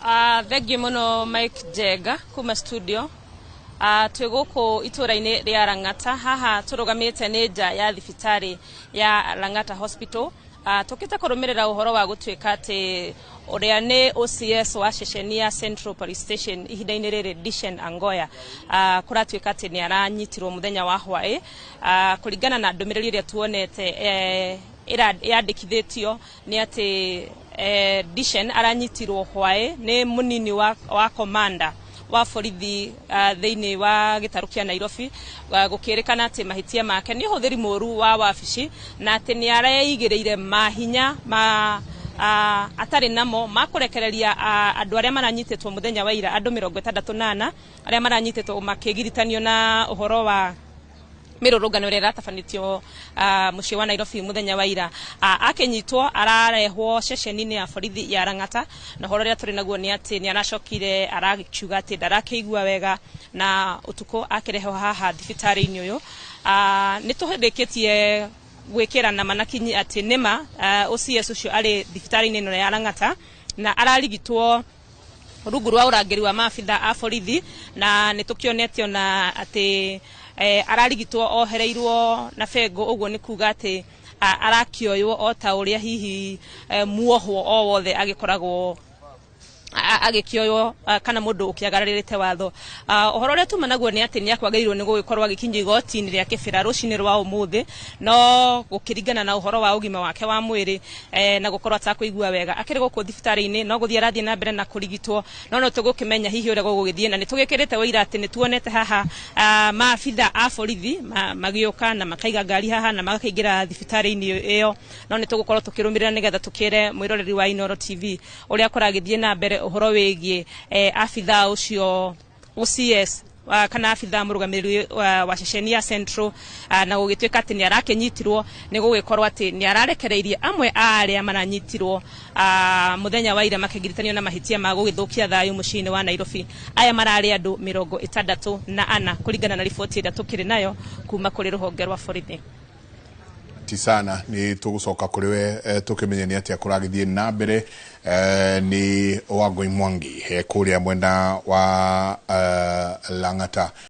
Thengiũ mũno Mike Njenga kuma studio. Twĩ gũkũ itũra-inĩ rĩa Lang'ata. Haha tũrũgamĩte nĩ nja ya thibitarĩ ya Lang'ata Hospital. Tũkĩte kũrũmĩrĩra ũhoro wa gũtuĩka atĩ ũrĩa nĩ OCS wa ceceni ya Central Police Station ihinda-inĩ rĩrĩ, Dishen Angoya, kũratuĩka atĩ nĩ aranyitirwo mũthenya wa hwaĩ. Kũringana na ndũmĩrĩri ĩrĩa tuonete yandĩkithĩtio nĩ atĩ Dishen aranyitirwo hwaĩ nĩ mũnini wa commander wa borithi thĩinĩ wa gĩtarũ kĩa Nairobi, gũkĩrĩkana atĩ mahĩtia make nĩ ũhũthĩri mũru wa wabici na atĩ nĩ areigĩrĩire mahinya ma atarĩ namo ma kũrekereria andũ arĩa maranyitĩtwo mũthenya wa ira, andũ 64 arĩa maranyitĩtwo makĩgiritanio na ũhoro wa mĩrũrũngano ĩrĩa ĩratabanĩtio mũciĩ wa Nairobi mũthenya wa ira. Akĩnyitwo ararehwo ceceni-inĩ ya borithi ya Lang'ata, na ũhoro ũrĩa tũrĩ naguo nĩ atĩ nĩ aracokire arakiuga atĩ ndarakĩigua wega na ũtukũ akĩrehwo haha thibitarĩ-inĩ ũyũ. Nĩ tũhĩndĩkĩtie gwĩkĩra na manakinyi atĩ nĩma OCS ũcio arĩ thibitarĩ-inĩ ĩno ya Lang'ata na ararigitwo rungu rwa ũrangĩri wa maabitha a borithi, na nĩ tũkĩonetio na atĩ ararigitwo ohereirwo na bengo. Ũguo nĩ kuga atĩ arakĩoywo o ta ũrĩa hihi muohwo o wothe agĩkoragwo agĩkĩoywo kana mũndũ ũkĩagararĩte watho. Ũhoro ũrĩa tuma naguo nĩ atĩ nĩ akwagĩrĩirwo nĩ gũgĩkorwo agĩkinyio igoti-inĩ rĩa Kĩbĩra rũcinĩ rwa ũmũthĩ, no gũkĩringana na ũhoro wa ũgima wake wa mwĩrĩ na gũkorwo atakũigua wega akĩrĩ gũkũ thibitarĩ-inĩ, no gũthiĩ arathiĩ na mbere na kũrigitwo, no no tũgũkĩmenya hihi ũrĩa gũgũgĩthiĩ. Na nĩ tũgĩkĩrĩte ũira atĩ nĩ tuonete haha maabitha a borithi magĩũka na makaiga ngari haha na magakĩingĩra thibitarĩ-inĩ ĩyo, no nĩ tũgũkorwo tũkĩrũmĩrĩra nĩgetha tũkĩre mwĩroreri wa Inooro TV ũrĩa kũragĩthiĩ na mbere ũhoro wĩgiĩ abitha ũcio OCS kana abitha mũrũgamĩrĩri wa ceceni ya Central, na gũgĩtuĩka atĩ nĩ arakĩnyitirwo nĩ gũgĩkorwo atĩ nĩ ararekereirie amwe a arĩa maranyitirwo mũthenya wa ira makĩgiritanio na mahĩtia ma gũgĩthũkia thayũ mũciĩ-inĩ wa Nairobi. Aya mararĩ andũ 64 kũringana na riboti ĩrĩa tũkĩrĩ nayo kuma kũrĩ rũhonge rwa borithi. Ti sana, nĩ tũgũcoka kũrĩ we tũkĩmenye nĩ atĩa kũragĩthiĩ na mbere. Nĩ Wangũi Mwangi kũrĩa mwena wa Lang'ata.